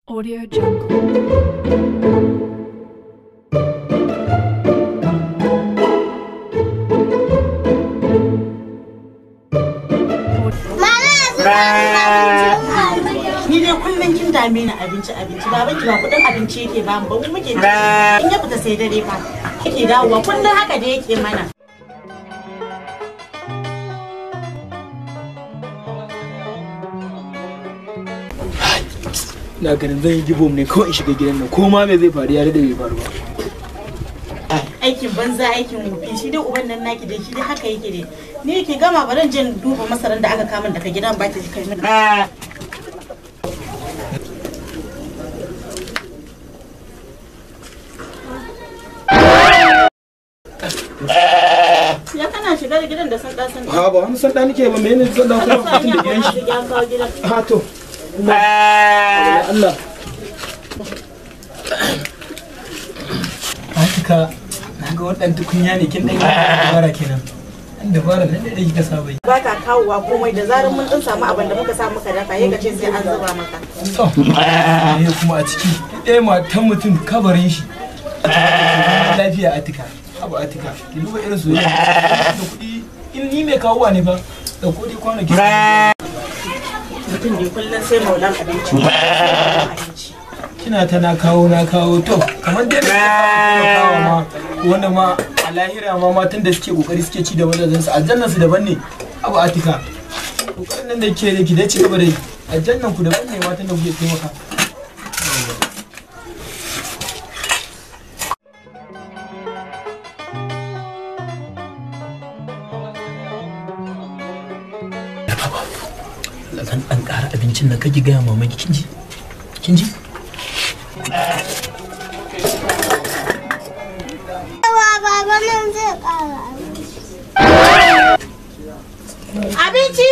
Audio Jungle. Ni dai kullum kin dame ni abinci abinci, baban ki ba kudin abinci yake ba mu ba, mu muke ci. In ya fita sai dare fa yake dawowa, kullum haka da yake mana. Na ganin zan yi gibom ne kawai in shiga gidan nan, ko ma me zai faru ya da bai faru ba. Aikin banza aikin wofi, shi dai uban nan naki dai shi dai haka yake dai. Ni yake gama baran jin duba masaran da aka kama daga gidan baki kai min. Ya kana shiga gidan da sanda sanda. Ha ba wani sanda nake ba, menene sanda kuma mutum da gidan shi. Ya kawo gidan. Ha to. Kuma Allah. Atika na ga wadan tukunya ne kin dan dabara kenan. An dabara nan da kika saba yi. Ba ka kawowa komai da zarar mun dan samu abin da muka sa muka dafa, sai ka ce sai an zuba maka. To. Eh kuma a ciki ɗaya matan mutum kabarin shi. Lafiya Atika. Abu Atika, ki duba irin soyayya da kuɗi in ni mai kawowa ne ba da kuɗi kwanaki. Mutum ne kullum sai maulan abinci. Kina ta na kawo na kawo to kamar dai da kawo ma wanda ma a lahira ma matan da suke kokari suke ci da mazajen su aljannan su daban ne. Abu Atika, kokarin nan da ke ki dai ci gaba da aljannan ku daban ne matan da kuke taimaka. Zan dan ƙara abincin nan kake gaya mamaki, kin ji? Kin ji? Yawa baba nan zai ƙara abinci. Abinci?